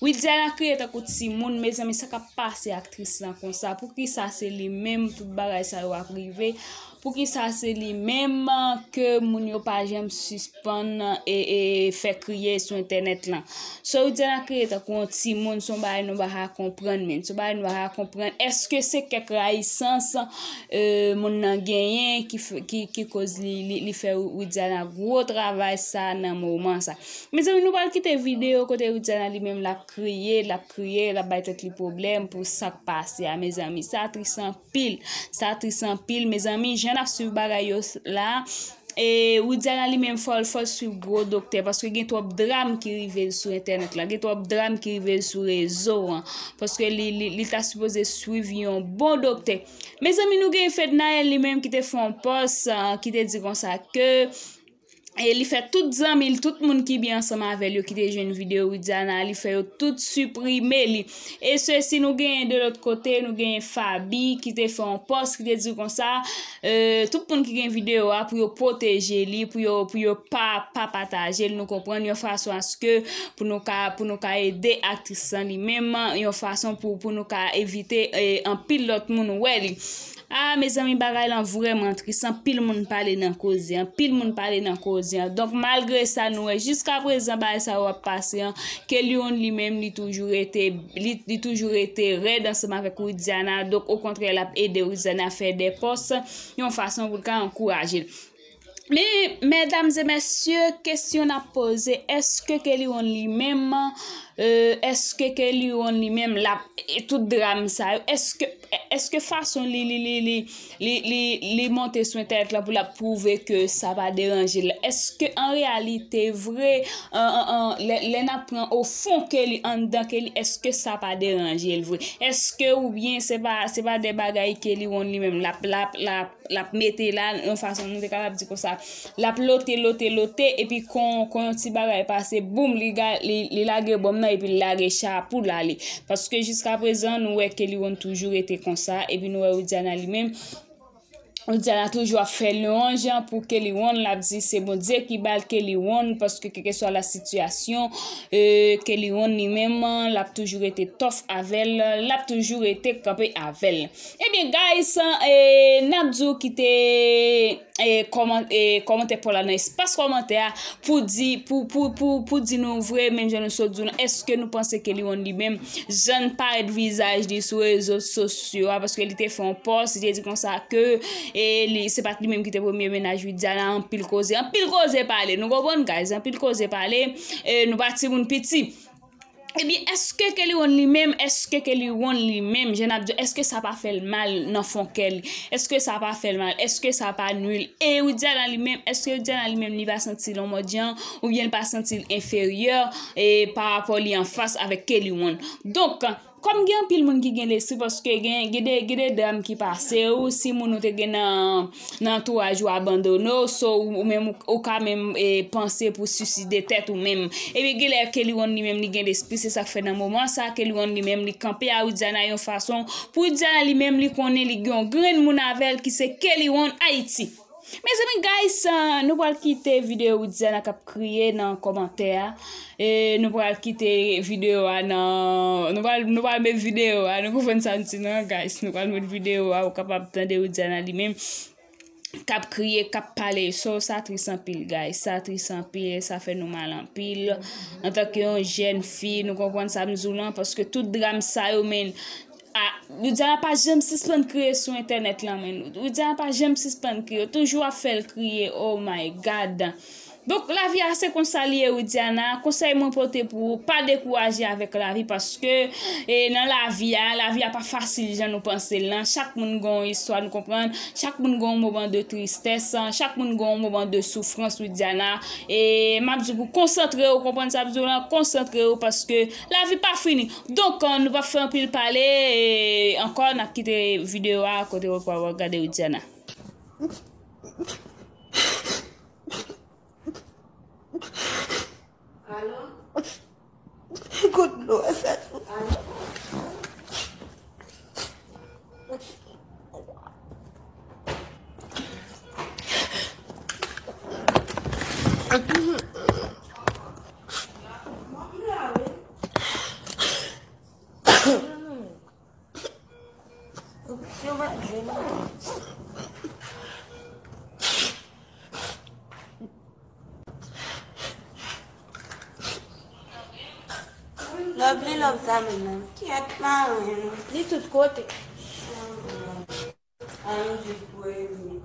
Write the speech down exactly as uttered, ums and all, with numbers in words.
Widiana kriye tankou timoun, mezanmi, sa k ap pase aktris lan konsa? Poukisa se li menm tout bagay sa yo ap rive? Poukisa se li menm ke moun yo pa janm sispann e, e fè kriye sou entènèt lan? So Widiana kriye tankou yon timoun, se yon bagay nou pa ka konprann, men se yon bagay nou pa ka konprann. Èske se kèk rayisans e, moun nan genyen ki, f- ki, ki koz li, li, li fè Widiana gwo travay sa nan moman sa? Mezanmi, nou pral kite videyo kote Widiana li menm l ap kriye, l ap kriye, l ap bay tèt li pwoblèm pou sa k pase a, mezanmi. Sa tris anpil, sa tris anpil, mezanmi. Jan n ap swiv bagay yo la, e Widiana li menm fò l, fò l swiv gwo doktè, paske gen twòp dram ki rive l sou entènèt la, gen twòp dram ki rive l sou rezo an, paske li, li, li ta sipoze swiv yon bon doktè. Mezanmi, nou gen Fednaelle li menm ki te fè yon pòs, ah, ki te di konsa ke e li fè tout zanmi l, tout moun ki byen ansanm avè l yo ki te jwenn videyo Widiana, li fè yo tout siprime li. E sesi, nou genyen de lòt kote, nou genyen Faby ki te fè yon pòs ki te di konsa, e, tout moun ki gen videyo a pou yo pwoteje li, pou yo, pou yo pa, pa pataje l, nou konprann, yon fason aske pou nou ka, pou nou ka ede aktris lan li menm, yon fason pou, pou nou ka evite e, anpil lòt moun wè li. Ah, mezanmi, bagay lan vrèman tris. Anpil moun pale nan koze an. Anpil moun pale nan koze an. Donk, malgre sa, nou wè, jiska prezan, bagay sa yo ap pase an, Kelly One li menm, li toujou rete, li, li toujou rete rèd ansanm avèk Widiana. Donk, okontrè, l ap ede Widiana fè de pòs, yon fason pou l ka ankouraje l. Men, medam e mesye, kesyon n ap poze, èske Kelly One li menm, e, èske Kelly One li menm, l ap, e, tout dram sa yo, èske, èske fason li, li, li, li, li, li, li monte sou entènèt lan pou l ap pwouve ke sa pa deranje l? Èske an reyalite vre, an, an, an, lè, lè n ap pran o fon ke li, anndan ke li, èske sa pa deranje l vre? Èske oubyen se pa, se pa de bagay Kelly One li menm, l ap, l ap, l ap, l ap mete la, yon fason nou te kapab di konsa, l ap lote, lote, lote, epi kon, kon yon ti bagay pase, boum, li, ga- li, li lage bòm nan, epi l lage cha pou l ale. Paske jiska prezan, nou wè Kelly One toujou rete konsa, epi nou wè Widiana li menm, Widiana toujou ap fè lwanj pou Kelly One, l ap di se Bondye ki ba l Kelly One, paske kèlkeswa la sitiyasyon, e, Kelly One li menm, l ap toujou rete tòf avè l, l ap toujou rete kanpe avè l. Ebyen, guys, e, n ap di w kite, e, kòman- e, kòmantè pa w la nan espas kòmantè a pou di, pou, pou, pou, pou di nou vre, menm jan nou sot di w lan, èske nou panse Kelly One li menm, jan l parèt vizaj li sou rezo sosyo a, paske li te fè yon pòs, li te di konsa ke, e, li, se pa t li menm ki te premye mennaj Widiana, anpil koze, anpil koze pale, nou konprann, guys, anpil koze pale, e, nou pa timoun piti. Ebyen, èske Kelly One li menm, èske Kelly One li menm, jan n ap di, èske sa pa fè l mal nan fon kè li? Èske sa pa fè l mal? Èske sa pa nwi l? E Widiana li menm, èske Widiana li menm li pa santi l yon mòd jan, oubyen l pa santi l enferyè, e pa rapò li anfas avèk Kelly One? Donk, kòm gen anpil moun ki gen lespri, paske gen, gen de, gen de dram ki pase w, si moun ou te gen nan, nan antouraj ou abandone w, so ou, ou menm, ou, ou ka menm, e, panse pou siside tèt ou menm. Ebyen, genlè Kelly One li menm li gen lespri, se sa k fè nan moman sa, Kelly One li menm li kanpe a Widiana yon fason, pou Widiana li menm li konnen li gen yon grenn moun avè l ki se Kelly One Haiti. Mezanmi, guys, ah, nou pral kite videyo Widiana k ap kriye nan kòmantè a. E nou pral kite videyo a nan, nou pral, nou pral met videyo a, nou konprann sa m di nan, guys. Nou pral met videyo a, ou kapab tande Widiana li menm k ap kriye, k ap pale. So, sa tris anpil, guys. Sa tris anpil, sa fè nou mal anpil. Antanke yon jèn fi, nou konprann sa m di w lan, paske tout dram sa yo, men, ah, Widiana pa janm sispann kriye sou entènèt lan, men. Widiana pa janm sispann kriye. Yo toujou ap fè l kriye. Oh my God. Donk, lavi a se konsa li ye, Widiana. Konsèy mwen pote pou ou, pa dekouraje avèk lavi, paske, e, nan lavi a, lavi a pa fasil jan nou panse l lan. Chak moun gen yon istwa, nou konprann. Chak moun gen yon moman de tristès, chak moun gen yon moman de soufrans, Widiana. E m ap di w pou konsantre w, konprann sa m di w lan, konsantre w, paske lavi pa fini. Donk, nou p ap fè anpil pale, e ankò, n ap kite videyo a kote w pral gade Widiana. Alo? Kot dlo a sa? Alo? Love li love sa menm nan. Kyèt marenn. Li tout kote. Ann di pou Emi.